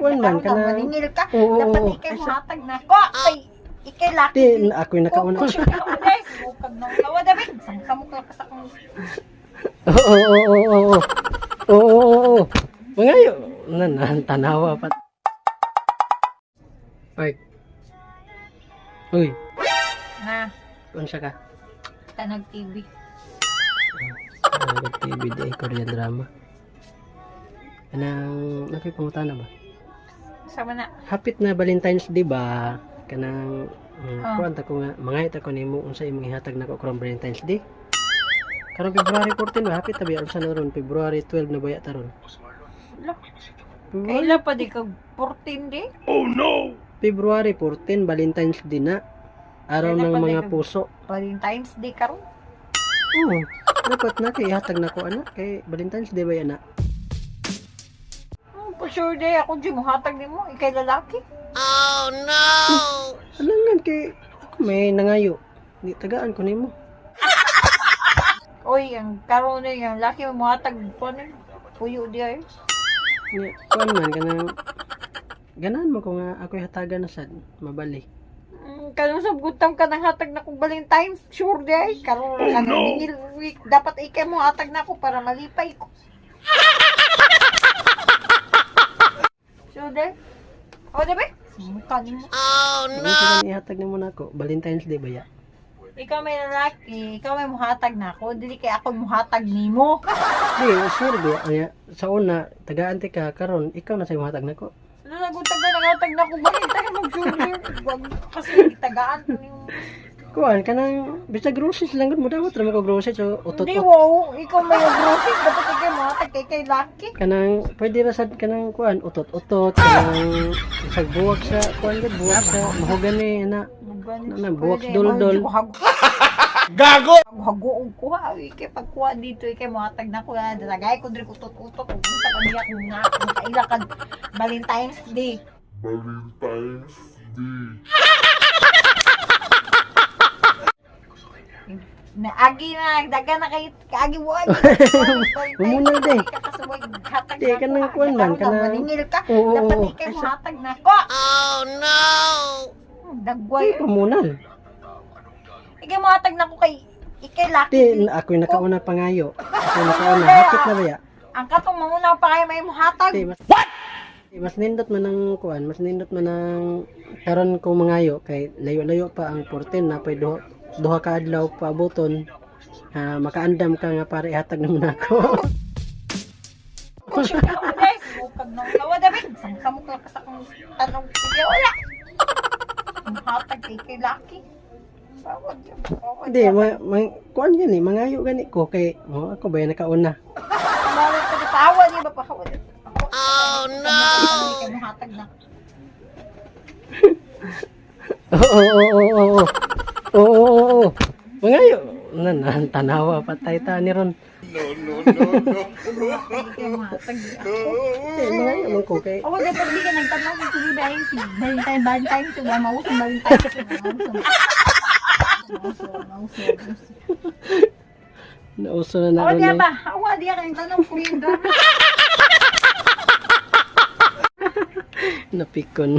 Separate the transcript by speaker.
Speaker 1: Kuan man
Speaker 2: Karon
Speaker 1: kanang
Speaker 2: maningil ka.
Speaker 1: Oo,
Speaker 2: Dapat
Speaker 1: oo.
Speaker 2: ikay muhatag na ko. Kay ikay laki.
Speaker 1: Di ako'y nakauna.
Speaker 2: Kawa dabi. Samok lang ka sa akong
Speaker 1: Oo, oo, oo, oo. Oo, oo, oo. Mangayo. Nan tanawa pa. Park. Uy,
Speaker 2: na
Speaker 1: unsa ka?
Speaker 2: tanag TV.
Speaker 1: Ah, TV day Korean drama. Kanang nakoy pangutana ba?
Speaker 2: Sama na.
Speaker 1: Hapit na Valentine's Day ba? Kanang
Speaker 2: Ah.
Speaker 1: kuan ta ko nga mangayot ako nimo unsa imong ihatag nako karong Valentine's Day? Karong February 14 ba hapit ta ba unsa na ron February 12 na baya ta ron?
Speaker 2: Ala.
Speaker 1: February,
Speaker 2: Kaila pa di kag 14 di.
Speaker 1: February 14 Valentine's Day na. Araw
Speaker 2: Kaila
Speaker 1: ng
Speaker 2: pa di
Speaker 1: mga
Speaker 2: kag
Speaker 1: puso.
Speaker 2: Valentine's Day karon.
Speaker 1: Oo. Dapat na kay ihatag nako ana kay Valentine's Day ba yan na?
Speaker 2: For sure day ako di muhatag nimo ikay lalaki.
Speaker 1: Alangan kay ako may nangayo. Di tagaan ko nimo.
Speaker 2: Oy, ang karon ni ang laki mo muhatag ko ni. Puyo di ay.
Speaker 1: Nya, kuan man kanang ganahan mo ko nga ako'y hatagan na sad mabali.
Speaker 2: Karon sa gutam ka nang hatag na kong Valentine's, sure di ay. Karon oh, ka no. Ningil week dapat ikay mo hatag na ako para malipay ko. Sure di. O di ba? Mukha nimo.
Speaker 1: Oh no. Ano ihatag nimo nako Valentine's Day ba ya?
Speaker 2: Ikaw may lalaki, ikaw may muhatag na ako, dili kay ako muhatag nimo.
Speaker 1: Di, sure ba? Anya, sa una, tagaan ti ka karon, ikaw na sa imong hatag nako.
Speaker 2: Ano nagutag na naghatag na ako Valentine mag sure di. Wag kasi tagaan ko nimo.
Speaker 1: Kuan kanang bisag groceries lang gud mo dawat ra man ko groceries so utot
Speaker 2: Hindi wow, ikaw may groceries dapat ikay muhatag kay kay laki.
Speaker 1: kanang pwede ra sad kanang kuan utot-utot kanang bisag buwak sa kuan gud buwak sa mahogani na na buwak duldol.
Speaker 2: Gago! Hago og kuha, ikay pagkuha dito, ikay muhatag na ko na dalagay ko diri utot-utot ug unsa pa niya kung nga kung kaila kag Valentine's Day.
Speaker 3: Valentine's Day.
Speaker 2: Naagi na, daga na kay kaagi wa.
Speaker 1: Mumunal day.
Speaker 2: Kakasuway hatag
Speaker 1: Di,
Speaker 2: na
Speaker 1: kanang
Speaker 2: ko.
Speaker 1: kuan man,
Speaker 2: Karon na,
Speaker 1: kanang-
Speaker 2: maningil ka.
Speaker 1: Oo,
Speaker 2: Dapat
Speaker 1: oo.
Speaker 2: ikay muhatag na ko. Oh no. Dagway.
Speaker 1: Ay, pamunal.
Speaker 2: Ikay muhatag na ko kay ikay laki.
Speaker 1: Di, ako'y nakauna pangayo. Ako'y nakauna. Hapit na ba ya?
Speaker 2: Ang katong manguna pa kay may muhatag.
Speaker 1: Di, mas, What? Mas nindot man ang kuan, mas nindot man ang karon ko mangayo kay layo-layo pa ang 14 na pay duha, duha ka adlaw pa abuton. Ah, makaandam ka nga para ihatag naman ako.
Speaker 2: Guys, bukag nang kawa dabi. Samok lang ka sa akong tanong. Sige, wala. Muhatag kay kay laki. Bawag yun, bawag
Speaker 1: Di,
Speaker 2: yun.
Speaker 1: ma, kuan gani, mangayo gani ko kay mo ako ba yung nakauna.
Speaker 2: Bawag ka pahawa niya ba pahawa niya? Oh no. Kay muhatag na.
Speaker 1: Oo, oo, oo, oo. Oo, oo, oo. Mangayo. Nan, nan, tanawa patay ta ni ron.
Speaker 3: No, no, no, no.
Speaker 2: Kay muhatag di ako.
Speaker 1: Eh, mangayo man ko kay
Speaker 2: Ako dapat di ka nagtanong kung sige ba yung si Valentine, Valentine, so wa mauso Valentine. Mauso, mauso, mauso.
Speaker 1: nauso na na
Speaker 2: Ako
Speaker 1: ron
Speaker 2: diya
Speaker 1: eh.
Speaker 2: ba? Ako diya ka nagtanong Korean drama.
Speaker 1: Napikon.